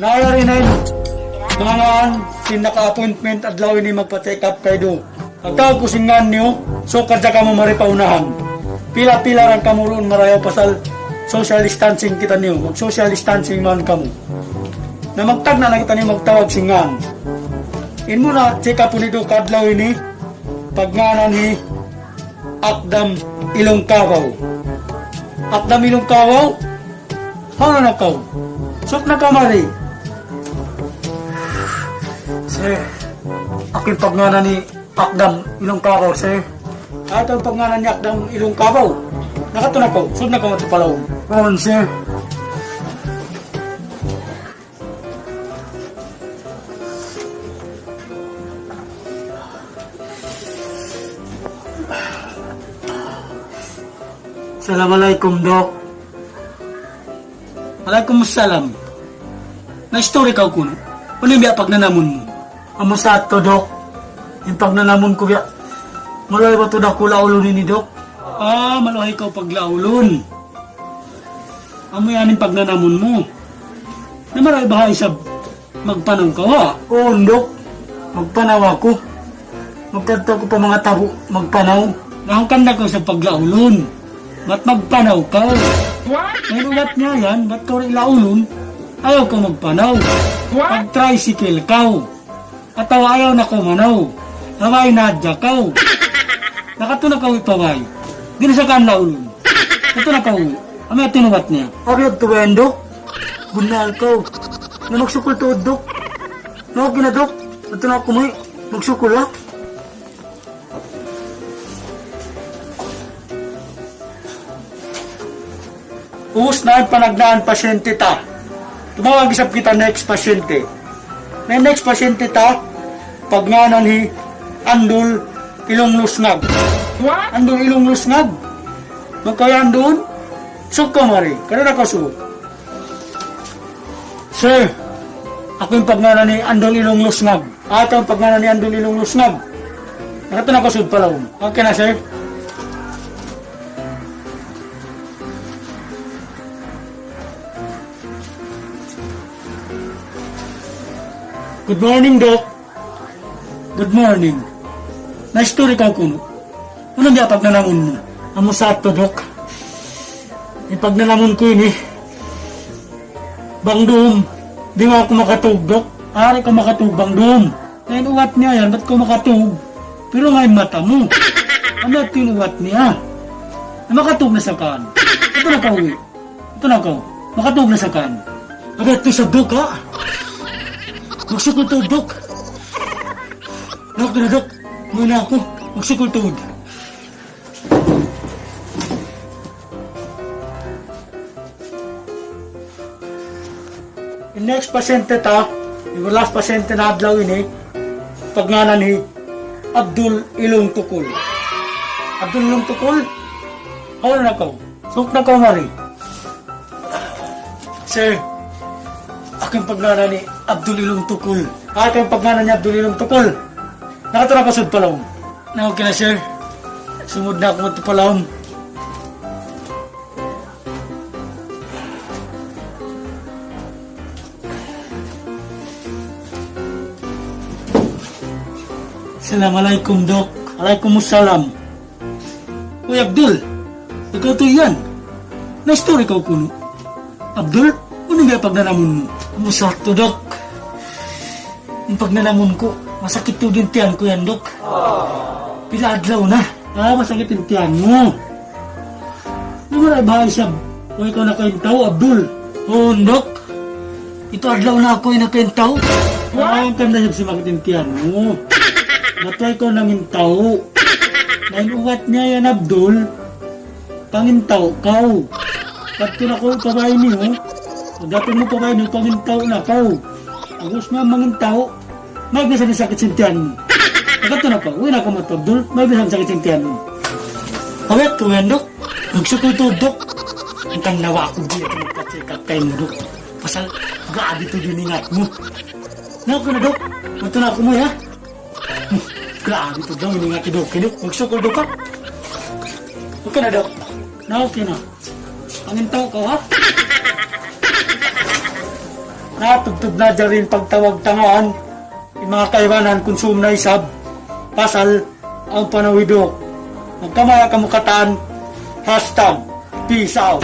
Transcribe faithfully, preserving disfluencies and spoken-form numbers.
Kaya rin ay, mga ngan, sin naka-appointment adlaw ini magpa-check up kaydu. Pagtawag ku sin ngan niyu, so kadja kamu mari pa unahan. Pila-pila lang kamu duun marayaw pasal social distancing kitaniyu. Mag-social distancing man kamu. Na magtagna' na kitaniyu magtawag sin ngan. In muna, check up niyu adlaw ini, pagngānan hi Akdam Ilong Kabaw. Akdam Ilong Kabaw? Hawnu na kaw? Sūd na kaw mari. Sir, aku in pagngānan hi Akdam Ilong Kabaw, sir. Aku in pagngānan hi Akdam Ilong Kabaw. Nakadtu na kaw? Sūd na kaw madtu pa lawm? Huun, sir. Assalamualaikum, Dok. Waalaikumsalam. Na-istorya kaw kunu'. Unu in biya' pagnanamun mu? Amu sa tuud, Dok. In pagnanamun ku biya', maluhay ba tuud aku laulun ini, Dok? Ah, maluhay kaw paglaulun. Amu yan in pagnanamun mu. Na marayaw baha' isab magpanaw kaw, ha? Huun, Dok. Magpanaw aku. Magkadtu aku pa manga tabu', magpanaw. Na hangkan da kaw sa paglaulun. Bat magpanaw kaw. Na in ugat niya yan, bat kaw di' laulun, ayaw kaw magpanaw. Mag-tricycle kaw. Atawa ayaw na kaw manaw. Sabay na hadja kaw. Nakadtu na kaw pa bay. Di' na sa kan laulun. Kadtu na kaw. Amu in tinubat niya. Abi, adtu ba yan, Dok? Bunnal kaw. Na magsukul tuud, Dok. Na, okay na, Dok. Adtu na aku, muwi'. Magsukul, ha? Ubus na in panagnaan pasyente ta. Tumawag isab kita next pasyente. Na in next pasyente ta, pagngānan hi Andul Ilong Lusngag. Andul Ilong Lusngag? Bang kaw yan duun? Sūd kaw mari. Kadtu na kaw sūd. Sir, aku in pagngānan hi Andul Ilong Lusngag. Aku in pagngānan hi Andul Ilong Lusngag. Nakadtu na kaw sūd pa lawm. Okay na, sir. Good morning, Doc. Good morning. Na-istorya kaw kunu'. Unu in biya' pagnanamun mu? Amu sa tuud, Doc. In pagnanamun ku ini, bang dum, di' na aku makatug, Doc. Di' kaw makatug bang dum. Na in ugat niya yan, bat kaw makatug? Piru in mata mu. Amu in ugat niya. Na makatug na sa kan. Kadtu na kaw, uwi'. Kadtu na kaw. Makatug na sa kan. Abi, adtu isab, Doc, ha? Magsukul tuud, Doc. Doc, na, Doc. Muwi' na aku. Magsukul tuud. In next pasyente ta, in last pasyente na adlaw ini, pagngānan hi Abdul Ilong Tukul. Abdul Ilong Tukul? Hawnu na kaw? Sūd na kaw mari. Sir, aku in pagngānan hi Abdul Ilong Tukul. Aku in pagngānan hi Abdul Ilong Tukul. Nakadtu na kaw sūd pa lawm? Na, okay na, sir. Sumūd na aku madtu pa lawm. Assalamualaikum, Doc. Waalaikumsalam. Uy, Abdul, ikaw tuud yan. Na-istorya kaw kunu'. Abdul, unu in biya' pagnanamun mu? Amu sa tuud, Doc. In pagnanamun ku, masakit tuud in tiyan ku yan, Doc. Pila adlaw na. Ah, masakit in tiyan mu. Na marayaw baha' isab, way kaw nakain taw, Abdul? Huun, Doc. Pitu adlaw na aku way nakain taw. Ah, hangkan da isab sumakit in tiyan mu. Bat way kaw nangin taw. Na in ugat niya yan, Abdul, pangin taw kaw. Kadtu na kaw pa bay niyu. Pagdatung mu pa bay niyu, pangin taw na kaw. Ubus na mangin taw, mayta' na isab in sakit sin tiyan mu? Nakadtu na kaw. Uwi' na kaw madtu, Abdul. Mayta' na isab in sakit sin tiyan mu? Awet, tumayan, Dok. Magsukul tuud, Dok. Hangkan na wa aku di' aku magpa-check up kaymu, Dok. Pasal grabe tuud in ingat mu. Na, okay na, Dok. Madtu na aku, muwi', ha? Hmm, grabe tuud in ingat hi Dok ini. Magsukul, Dok, ha? Okay na, Dok. Na, okay na. Pangin taw kaw, ha? Natubtub na diyari in pagtawag tangan, in manga kaibanan kunsum na isab, pasal awn panawiduk. Magkamaya kamu katan, hashtag, peace out.